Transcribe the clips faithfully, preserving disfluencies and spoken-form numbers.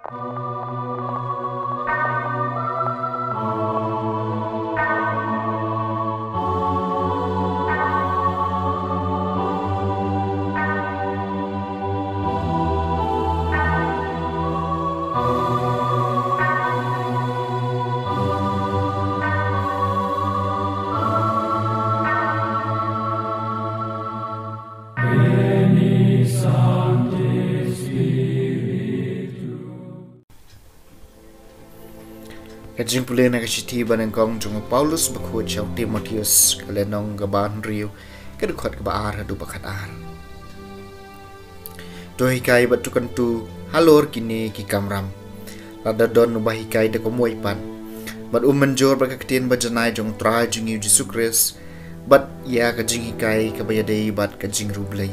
Ka jingpule na ka shithi ba nyngkong jong u Paulus bakhuid sha u Timotheus, ka lynnong kaba hynriew, ka dkhot kaba ar haduh ba khatar. To hikai bad to kyntu halor kine ki kamram. Lada don uba hikai da kumwei pat, bad um mynjur bad ka ktien bajanai jong u Trai jong ngi u Jisu Khrist, bad ïa ka jinghikai kaba ïadei bad ka jingriewblei.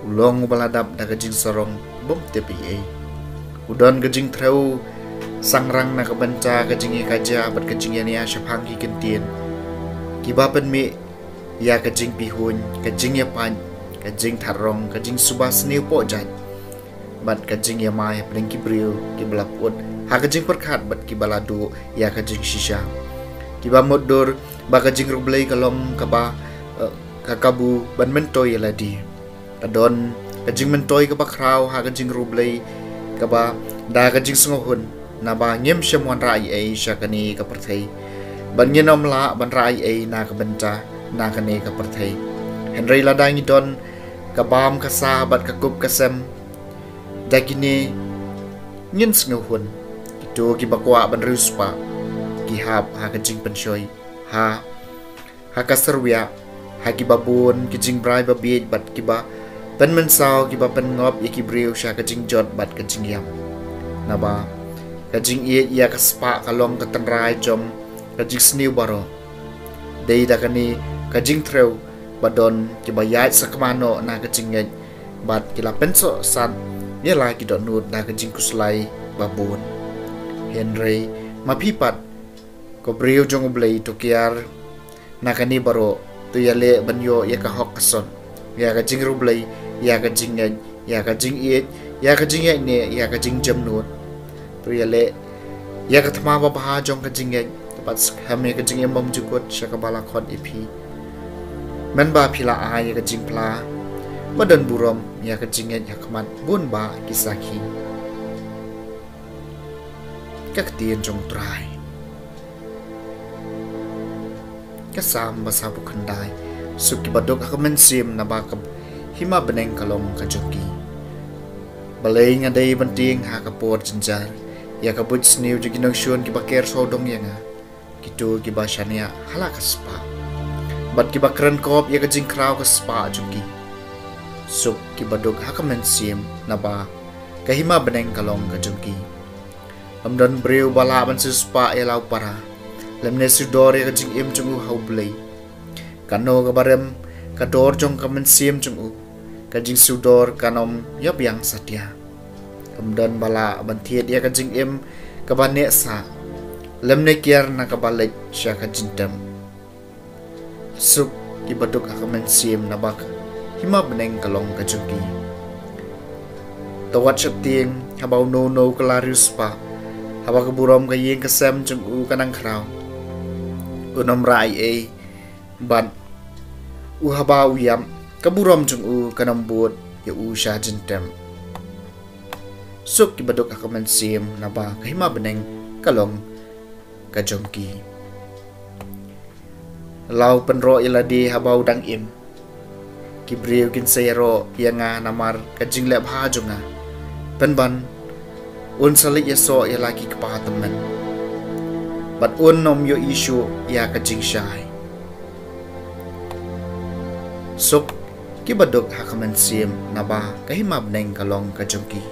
U long uba la dap da ka jingsarong, bym tip ei ei. U don ka jingthreu sangrang na ka bynta ka jingïakajia bad ka jingïania shaphang ki kyntien. Kiba pynmih ïa ka jingpihuiñ, ka jingïapait, ka jingthatrong, ka jingsuba sniew pohjait, bad ka jingïamai hapdeng ki briew kiba la put ha ka jingpyrkhat bad kiba la duh ïa ka jingshisha. Kiba mutdur ba ka jingriewblei ka long kaba, eh, ka kabu ban myntoi ïa lade. Ka don ka jingmyntoi kaba khraw ha ka jingriewblei kaba da ka jingsngewhun, naba ngim shym wanrah ei ei sha kane ka pyrthei, bad ngin ym lah ban rah ei ei na ka bynta na kane ka pyrthei. Hynrei lada ngi don ka bam ka sa bad ka kup ka sem, da kine ngin sngewhun. Kito kiba kwah ban riewspah, ki hap ha ka jingpynshoi, ha ha ka serwiah, ha kiba bun ki jingbrai babieit bad kiba pynmynsaw, kiba pynngop ïa ki briew sha ka jingjot bad ka jingïap. Naba ka jingïeit ïa ka spah ka long ka tynrai jong ka jingsniew baroh. Dei da kane ka jingthreu ba don kiba ïaid sakma noh na ka jingngeit, bad ki la pynsohsat ïa la ki dohnud da ka jingkhuslai ba bun. Hynrei ma phi pat, ko briew jong U Blei, to kiar na kane baroh, to ïaleh ban ïoh ïa ka hok ka sot, ïa ka jingriewblei, ïa ka jingngeit, ïa ka jingïeit, ïa ka jingïaineh, ïa ka jingjemnud. To ïaleh ïa ka thma babha jong ka jingngeit, to pat skhem ïa ka jingim bymjukut sha kaba la khot ïa phi. Mynba phi la ai ïa ka jingphla ba don burom ïa ka jingngeit ha khmat bun bah ki sakhi. Ka ktien jong U Trai. Ka Salm ba sawphew khyndai. Suk kiba duk ha ka mynsiem, naba ka hima bneng ka long ka jong ki. Balei nga dei ban tieng ha ka por jynjar ïa ka buit sniew jong ki nongshun kiba ker sawdong ïa nga, kito kiba shaniah ha la ka spah, bad kiba kren kop ïa ka jingkhraw ka spah jong ki? Suk kiba duk ha ka mynsiem, naba ka hima bneng ka long ka jong ki. Ym don briew ba lah ban siewspah ïa la u para, lymne siew dor ïa ka jingim jong u ha U Blei. Kano kaba rem ka dor jong ka mynsiem jong u, ka jingsiewdor kan ym ïa biang satia. Ym don ba lah ban thied ïa ka jingim kaba neh sah, lymne kiar na kaba leit sha ka jingtem. Suk kiba duk ha ka mynsiem, naba ka hima bneng ka long ka jong ki. To wat sheptieng haba uno uno ka la riewspah, haba ka burom ka ïing ka sem jong u ka nang khraw. Un ym rah ei ei, bad u haba u ïap, ka burom jong u kan ym bud ïa u sha jingtem. Suk kiba duk ha ka mynsiem, naba ka hima bneng ka long ka jong ki. La u pynroh ïa lade haba u dang im. Ki briew kin sa ïaroh ïa nga namar ka jingleh bha jong nga. Pynban un sa leit ïasoh ïa la ki kpa tymmen, bad un ym ïohi shuh ïa ka jingshai. Suk kiba duk ha ka mynsiem, naba ka hima bneng ka long ka jong ki.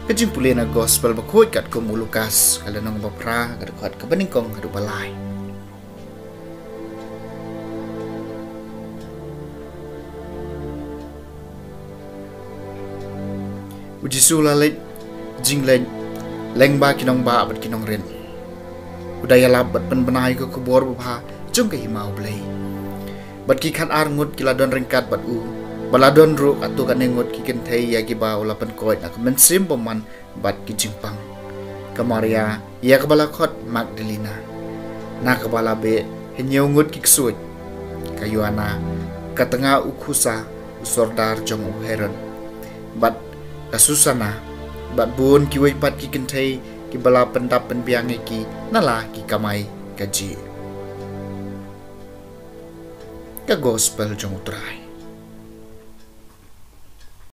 Ka jingpule na Gospel bakhuid katkum u Lukas, ka lynnong ba phra, ka dkhot kaba nyngkong haduh ba lai. U Jisu u la leit jingleit lyngba ki nongbah bad ki nongrit, u da ïalap bad pynbna ïa ka khubor babha jong ka hima U Blei. Bad ki khat ar ngut ki la don ryngkat bad u, ba la don ruh katto katne ngut ki kynthei ïa kiba u la pynkoit na ka mynsiem bymman bad ki jingpang. Ka Maria, ïa kaba la khot Magdalena, na kaba la beh hynñiew ngut ki ksuid. Ka Joanna, ka tnga u Khusa, u sordar jong u Herod, bad ka Susana, bad bun kiwei pat ki kynthei kiba la pyndap pynbiang ïa ki na la ki kamai kajih. Ka Gospel jong u Trai.